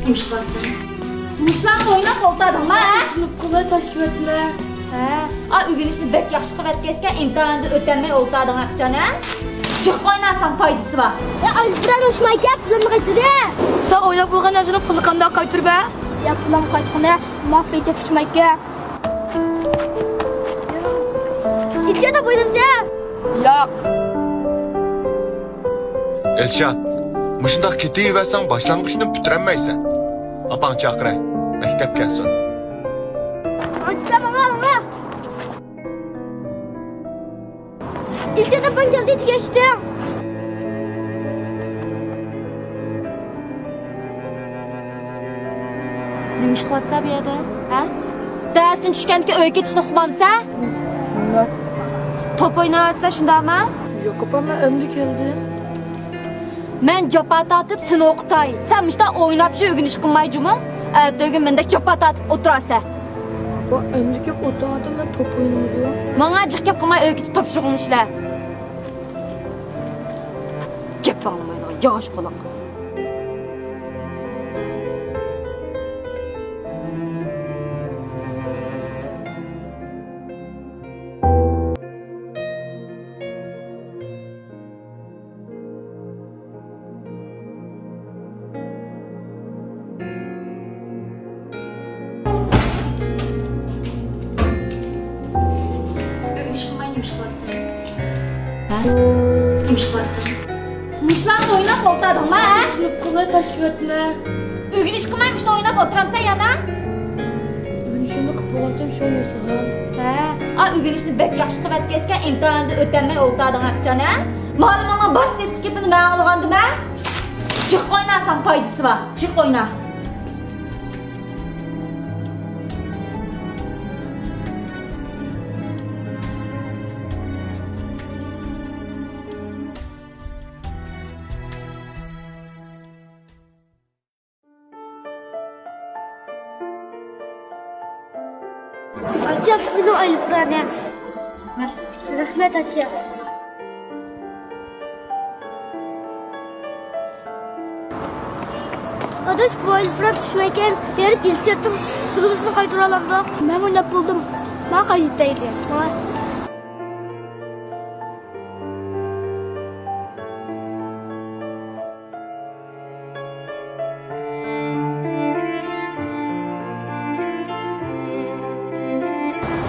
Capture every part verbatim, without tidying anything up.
نېمە ئىش قىلىۋاتىسەن؟ نېمىشلارنى ئويناپ ئولتۇردۇڭلار، ھە؟ سىنىپ قولاي تاشلىۋەتمە. ھە؟ ئا، ئۆگىنىشنى بەك ياخشى قىلىۋەتكەچكە، ئىمتىھاندا ئۆتەلمەي ئولتۇردۇڭ ئەخچان، ھە؟ جىق ئويناساڭ پايدىسى بار. يا، ئايلىقلار ئۇچمايكەن، پۇلۇمنى قايتۇردى. سەن ئويناپ بولغان نەرسىنى پۇلى قانداق قايتۇرۇپ بەر؟ يا، پۇلۇم قايتقىنى، ماخفىيچە ئۇچمايكەن. ئىچىدە بويلىمىسە. ياق. ئىلشات، مۇشۇنداق كېتىۋەرسەڭ باشلانغۇچنى پۈتتۈرەلمەيسەن. ئاپاڭ چاقىراي، مەكتەپ كەلسۇن. ئاچا، ماڭا، ماڭا. ئىلشات ئاپاڭ كەلدى، تۈگەشتىڭ. نېمە ئىش قىلىۋاتىسەن بۇ يەردە، ھە؟ دەرستىن چۈشكەندىكىن ئۆيگە كېتىشنى ئۇقمامسەن؟ نېمە؟ توپ ئويناۋاتىسەن، شۇنداقمۇ؟ ياق، ئاپا، مەن ئەمدى كەلدىم. مەن جاپا تارتىپ سېنى ئوقۇتاي. سەن مۇشۇنداق ئويناپچۇ ئۆگىنىش قىلماي جۇمۇ. ئەتىگۈن مەندەك جاپا تارتىپ ئولتۇرارسەن. ئاپا، ئەمدى كەپ ئولتۇرۇۋاتىمەن، توپ ئوينايدۇ. ماڭا جىق گەپ قىلماي ئۆيگە كېتىپ تاپشۇرۇقنى ئىشلە. گەپ ئاڭلىمايدىغان ياغاچ قۇلاق. ئۆگىنىش قىلماي نېمە ئىش قىلىۋاتىسەن؟ ھە؟ نېمە ئىش قىلىۋاتىسەن؟ مۇشۇلارنى ئويناپ ئولتۇردۇڭلار، ھە؟ سىنىپ قولاي تاشلىۋەتمە. ئۆگىنىش قىلماي مۇشۇنى ئويناپ ئولتۇرامسەن يەنە؟ ئۆگىنىشىمنى قىلىپ بولغانتىم، شۇ ياسىغان. ھە؟ ئا، ئۆگىنىشنى بەك ياخشى قىلىۋەتكەچكە ئىمتىھاندا ئۆتەلمەي ئولتۇردۇڭ ئەخچان، ھە؟ مۇئەللىمىڭنىڭ بارچە سېسىق گېپىنى مەن ئاڭلىغاندىم، ھە؟ جىق ئويناساڭ پايدىسى بار، جىق ئوينا. ئاچا، پۇلنى ئېلىپ بېرەي. رەھمەت، ئاچا. ئاداش، بۇ ئېلىپ بېرەي، چۈشمەيكەن. بېرىپ ئىلشاتتىن پۇلىمىزنى قايتۇرالامدۇق؟ مەن ئويناپ بولدۇم. ماڭا قايتايلى. ماڭا.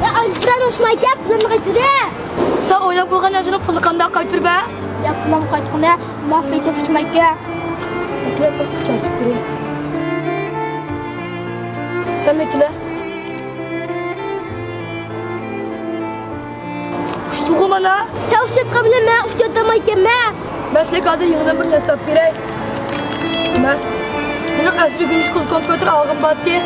يا، ئايلىقلار ئوخشىمايكەن، پۇلۇمنى قايتۇرۇڭ. سەن ئويناپ بولغان نەرسىنى پۇلى قانداق قايتۇرۇپ بەر؟ يا، پۇلۇم قايتقىنى، ماڭا فېيتە ئۇچمايكەن. سەن مېكىلە. ئۇچتىغۇ مانا. سەن ئۇچاتقان بىلەن مەن ئۇچاتالمايكەنمەن. مەن سىلەرگە ھازىر يېڭىدىن بىر ياساپ بېرەي. مەن، مېنىڭ ئەسلى ئۆگىنىش كومپيۇتېر ئالغۇم بارتى.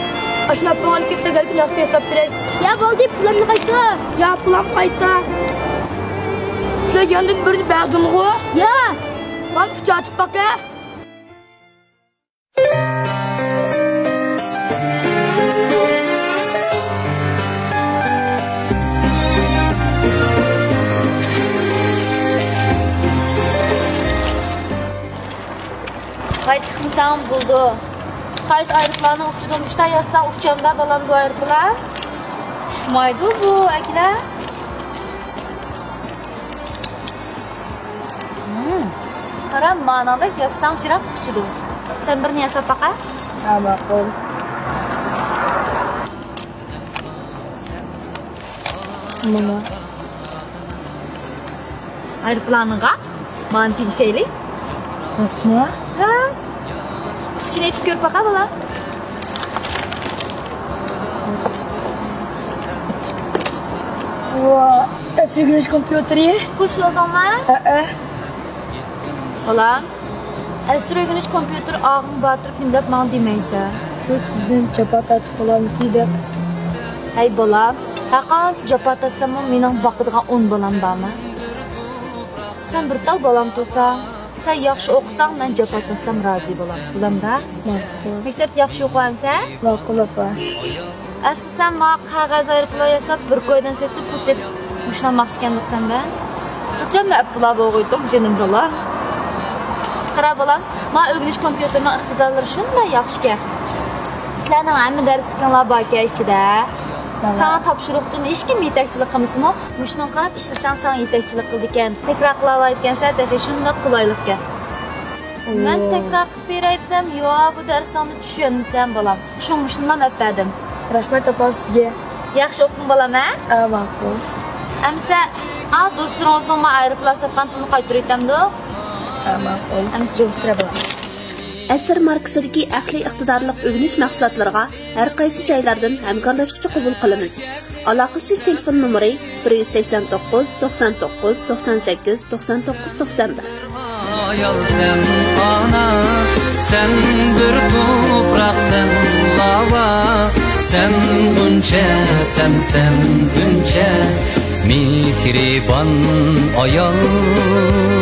ئاشۇنى ئاپىرىۋالغىنىمدىن كېيىن سىلەرگە ھەرىكەت ياساپ بېرەي. يا بولدى، پۇلۇمنى قايتۇر. يا پۇلۇم قايتا. سىلەرگە يەنىدىن بىرنى بەردىمغۇ؟ يا. مانا ئۇچاتىپ باقە. ۋاي، تىقمىساڭ بولىدۇ. قايسى ئايروپىلاننىڭ ئۇچىدۇ؟ مۇشتا ياتسا ئۇچامدا بالام بۇ ئايروپىلان؟ ئۇچمايدۇ بۇ، ئەكىلە. ھىم. قارا، ماناڭدەك ياسىساڭ چىراغ ئۇچىدۇ. سەن بىرنى ياساپ باقە. ھە، ماقۇل. مانا. ئايروپىلانىڭغا مانى تېگىشەيلى. راستمۇ؟ راست. ئىچىنى ئېچىپ كۆرۈپ باقە، بالام. ۋا، ئەسلى ئۆگىنىش كومپيۇتېرى. خوش بولدۇڭما؟ ھەئە. بالام، ئەسلى ئۆگىنىش كومپيۇتېرى ئاغىڭ بار تۇرۇپ نېمە دەپ ماڭا دېمەيسەن؟ شۇ سىزدىن جاپا تارتىپ بولامتى دەپ. ھەي بالام، ھەرقانچە جاپا تارتساممۇ مېنىڭ باقىدىغان ئون بالام بارمۇ؟ سەن بىر تال بالام تۇرساڭ، سەن ياخشى ئوقۇساڭ، مەن جاپا تارتسام رازى بولام. بولامدا؟ ماقۇل. مەكتەپتە ياخشى ئوقۇۋالىسەن؟ ماقۇل، ئاپا. ئەسلى سەن ماڭا قەغەز ئايروپىلان ياساپ، بىر كويدىن سېتىپ، پۇل تېپىپ مۇشۇنى ئالماقچى ئىكەنمىدىڭ سەندە؟ قاچان مەن ئەپپىلا بولغۇيتتۇم، جېنىم بالا؟ قارا بالام، ما ئۆگىنىش كومپيۇتېرىنىڭ ئىقتىدارلىرى شۇنداق ياخشىكەن. سىلەرنىڭ ھەممە دەرسلىكىڭلار باركەن ئىچىدە. ساڭا تاپشۇرۇقتىن ھېچكىم يېتەكچىلىك قىلمىسىمۇ، مۇشۇنىڭغا قاراپ ئىشلىسەڭ ساڭا يېتەكچىلىك قىلىدىكەن. تەكرار قىلالايدىكەنسەن، تېخى شۇنداق قولايلىقكەن. مەن تەكرار قىلىپ بېرەي دېسەم، ياق، بۇ دەرسىڭنى چۈشەنمىسەم بالام. شۇڭا مۇشۇندىلا ئەپ بەردىم. رەھمەت ئاپا سىزگە. ياخشى ئوقۇڭ بالام، ھە؟ ئا، ماقۇل. ئەمسە، ئا، دوستلىرىڭىزنىڭ ما ئايروپىلان ساتقان پۇلىنى قايتۇرۇۋېتەمدۇ؟ ئا، ماقۇل. ئەمسە جۇمۇشتۇرە بالام. ئەسىر ماركىسىدىكى ئەقلىي ئىقتىدارلىق ئۆگىنىش مەھسۇلاتلىرىغا ھەر قايسى جايلاردىن ھەمكارلاشقۇچى قوبۇل قىلىمىز. ئالاقىلىشىش تېلېفون نومۇرى: بىر يۈز سەكسەن توققۇز، توقسان توققۇز، توقسان سەككىز، توقسان توققۇز، توقسان بىر. ئايالسەن ئانا، سەن بىر تۇپراقسەن لاۋا، سەن غۇنچە، سەن، سەن غۇنچە، مېھرىبان ئايال.